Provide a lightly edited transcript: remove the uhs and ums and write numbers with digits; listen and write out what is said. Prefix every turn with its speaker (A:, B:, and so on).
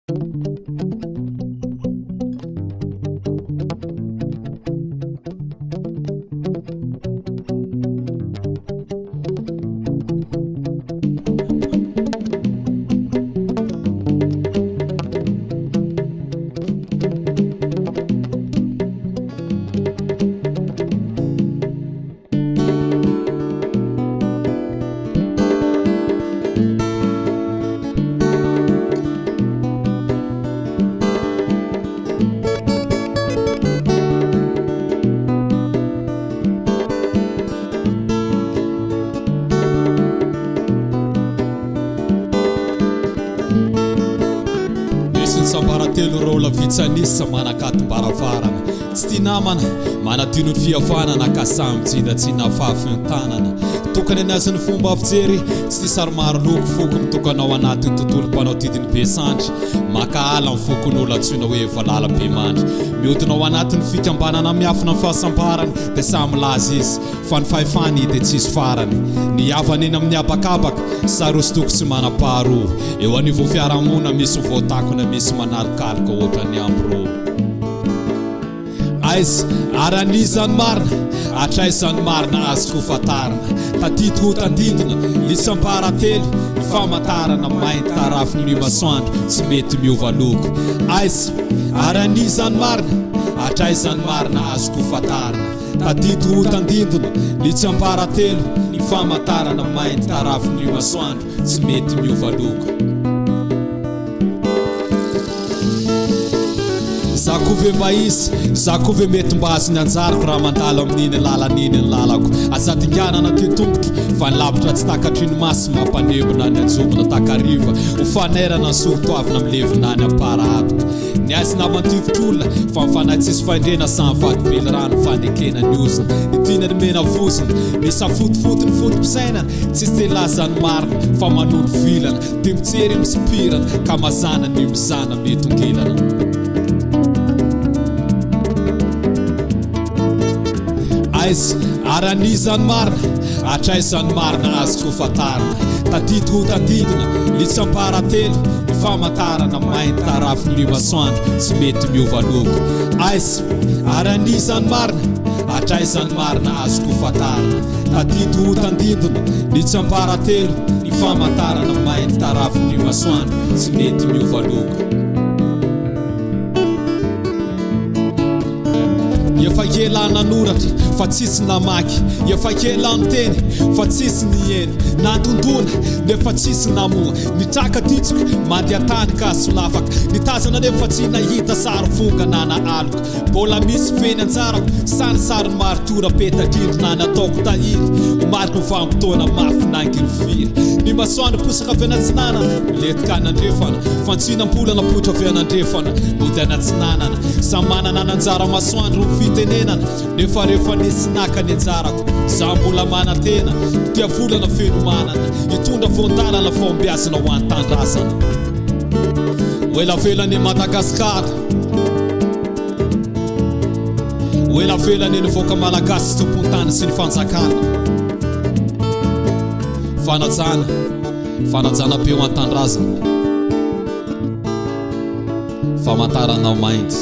A: Misy ny tsiambaratelo ireo olona vitsy an'isa manakatom-baravarana. Tsy tia namana, manadino ny fihavanana ka samy mijinja tsy nafafy ny tanana. Tokana ny azy ny fomba fijery, tsy tia sary maro loko, foko mitokana ao anatin'ny tontolo mpanao didin'ny be sandry. Mankahala ny fokonolona antsoina hoe valala be mandry. Mihodina ao anatin'ny fikambanana miafina ny fahasambarany dia samy milaza izy fa ny fahefany dia tsisy farany. Ny havana eny amin'ny habakabaka, sary hosodoko tsy manam-paharoa. Eo anivon'ny fiarahamonina misy voatakona misy manalokaloka ohatran'ny ambiroa. Aiza ary an'iza ny marina? Hatraiza ny marina azoko fantarina? Tadidy ho tandindona, ny tsiambaratelo, ny famantarana mainty tarafin'ny masoandro tsy mety miova loko. Aiza ary an'iza ny marina? Hatraiza ny marina azoko fantarina? Tadidy ho tandindona, ny tsiambaratelo, ny famantarana mainty tarafin'ny masoandro tsy mety miova loko. Za koa ve mba hisy? Za koa ve mety mba hahazo ny anjarako raha mandalo amin'iny lalana iny ny lalako? Aza dinganana ty tongotro fa ny lavitra tsy takatry ny maso mampanembona ny anjombona takariva ho fanairana ny soatoavina milevina any am-para-hatoka. Ny aizina aman-tivotr'olona fa ny fanahy tsisy fahendrena samy fadim-belirano fanekena ny ozona. Ny tiana ny mena vozona, misafotofoto ny foto-pisainana, tsisy te hilaza ny marina fa manondro vilana. Dia mijery misopirana ka mazàna ny mizàna mitongilana. Aiza ary an'iza ny marina? Hatraiza ny marina azoko fantarina? Tadidy ho tadidina ny tsiambaratelo, ny famantarana mainty tarafin'ny masoandro tsy mety miova loko. Aiza ary an'iza ny marina? Hatraiza ny marina azoko fantarina? Tadidy ho tandindona ny tsiambaratelo, ny famantarana mainty tarafin'ny masoandro tsy mety miova loko. Efa ela nanoratra fa tsisy namaky, efa ela niteny fa tsisy niheno, nandondona nefa tsisy namoha, nitraka ditsoka mandeha tany ka solafaka, nitazana nefa tsy nahita sary vongana na aloka. Mbola misy ve ny anjarako sa ny sarin'ny maritiora peta-drindrina nataoko tahiry ho mariky ny vanim-potoana mafy nangirifiry? Ny masoandro miposaka avy any atsinanana, milentika any andrefana, fantsinam-bolana mipoitra avy any andrefana, mody any atsinanana. Samy manana ny anjara masoandro ny fitenenana, nefa rehefa nisy naka ny anjarako, za mbola manantena, dia volana fenomanana, hitondra voan-dalana fahombiazana ho an-tanindrazana. Ho ela velona i Madagasikara. Ho ela velona ny vahoaka malagasy tompon-tany sy ny fanjakana. Fanajana, fanajana be ho an-tanindrazana. Famantarana mainty.